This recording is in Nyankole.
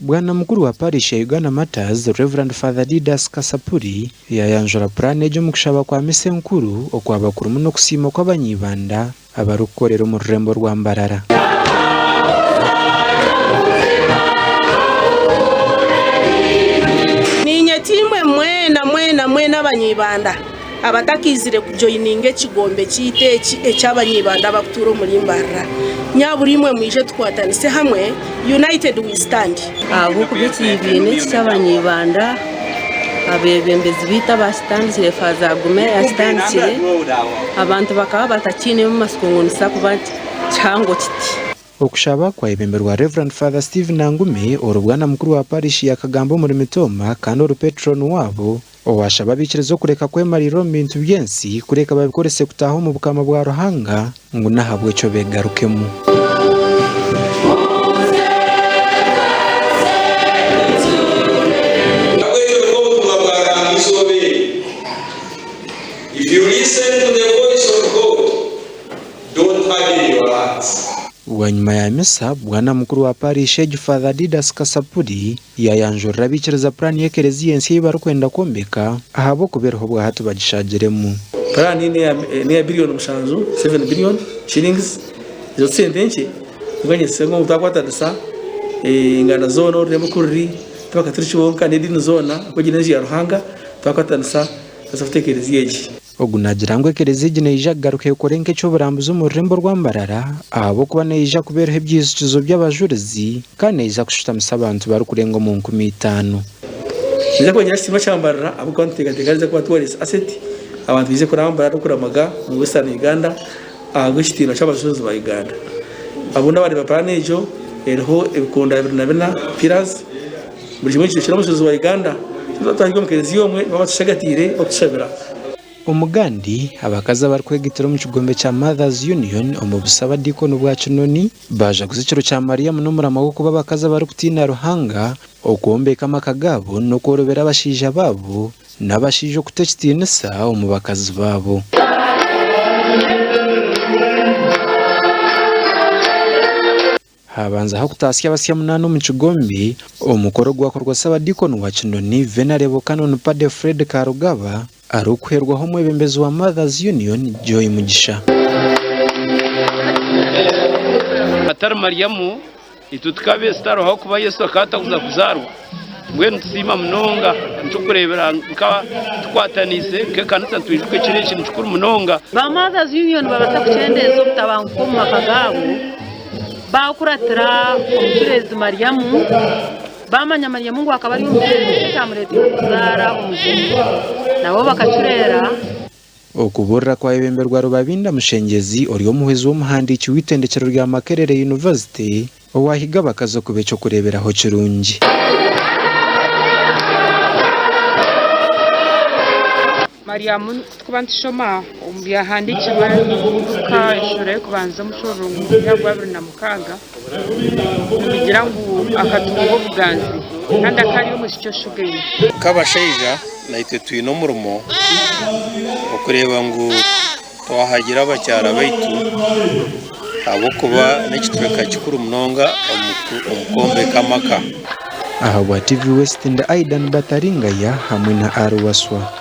Bwana mukuru wa Parish ya Uganda Martyrs, Rev. Father Didas Kasapuri yayanjura puraani egi omu kushaba kwa misa enkuru okwaba kurimu n'okusiima kw'abanyibanda abarikukorera omu rurembo rwa Mbarara. Niinyeta imwe mwena mwena mwena Abanyaibanda abatakaizire kujoininga ekigombe kyaitu eki eky'Abanyaibanda abakutuura omuri Mbarara. Nyabura imwe mwije tukwatanise hamwe, United we stand. Ahabw'okuba ekibiina eki ky'Abanyaibanda abeebembezi baitu abaakitandikire Faaza Agume yakitandikire, abantu bakaba batakiinemu matsiko ngu nikiza kuba kihango kiti. Okushaba kwayebemberwa Rev. Father Stephen Angume, ori bwana mukuru wa parishi ya Kagamba omuri Mitooma kandi ori Patron waabo, owashaba abaikiriza okureka kwemariirira omu bintu by'ensi kureka babikorese kutaaha omu bukama bwa Ruhanga ngu n'ahabw'ekyo begarukemu. N'ahabw'ekyo nibwo butumwa bwa Ruhanga eizooba eri, If you listen to the voice of God, don't harden your hearts. Bwanyima ya misa, Bwana mukuru wa parish egi Father Didas Kasapuri yayanjurira abaikiriza puraani y'ekereziya ensya ei barikwenda kwombeka ahabw'okuba eriho obwahati bagishaagiremu. Puraani n'eya biriyoni mushanju, 7 billion shillings, ezo ti sente nkye kwonka niinyesiga ngu twakwatanisa enganda zoona orurembo oku ruri, ti Bakaturiki bonka n'ediini zoona ahakuba egi n'enju ya Ruhanga, twakwatanisa nitubaasa kuta ekereziya egi. Ogu naagira ngu ekereziya egi neija kugaruka ekore nk'eky'oburambuzi omu rurembo rwa Mbarara ahabw'okuba neija kuba eriho ebyijukizo by'abajurizi kandi neija kushutamisa abantu barikurenga omu 5,000. Neija kwongyera ekitiinwa kya Mbarara ahabw'okuba nituteekateeka neija kuba tourist asset abantu baije kuraba Mbarara n'okuramaga omu Western Uganda ahabw'ekitiinwa ky'abajurizi ba Uganda. Abundi abareeba puraani egyo eriho ebikondo 24, pillars, Buri kimwe kiri omucuuzi wa Uganda. Twahika omu kereziya omwe nibo batushagatiire bakutushabira. Omugandi, abakazi abarikwegaitira omu kigombe kya Mothers Union omu busabadiikoni bwa Kinoni baajaguza ekiro kya Mariamu n'omuramwa gw'okuba abakazi abarikutiina Ruhanga, okwombeka amaka gaabo n'okworobera abashaija baabo n'abashaija okuta ekitiinisa omu bakazi baabo. Haabanzaho okutaasya abasya munaana omu kigombe, omukoro gwakorwa Ssabadiikoni wa Kinoni, Venerable Canon Padre Fred Karugaba arikuhwerwaho omwebembezi wa Mothers Union, Joy Mugisha. Atari Mariamu, itwe tukaba tutaroho ahakuba Yesu akaba atakuza kuzaarwa. Mbwenu nitusiima munonga nikyokureebera nka tukwataniise nk'ekanisa nitwijuka ekiro eki nikikuru munonga. Ba Mothers Union nibabaasa kukyendeeza obutabanguko omu maka gaabo baakuratira omucureezi Mariamu, baamanya Mariamu ngu akaba ari omucureezi nikyo kyamureeteire kuzaara omujuni. Nabo bakacureera. Okubuurira kwayebemberwa Rubabinda Mushengyezi ori omuhwezi w'omuhandiiki w'eitendekyero rya Makerere University owaahiga abakazi okuba eky'okureeberaho kirungi. Mariamu ku turikuba nitushoma omu byahandiikirwe Luka eshuura y'okubanza omushororongo gwa 26 nibigira ngu akatunga obuganzi kandi akaba ari omwishiki oshugaine. Nk'abashaija naitwe twine omurimo okureeba ngu twahagira abakyara baitu ahabw'okuba n'ekicweka kikuru munonga omu kwombeka amaka. Ahabwa TV West ndi Aidan Bataringaya hamwe na Aruwaswa.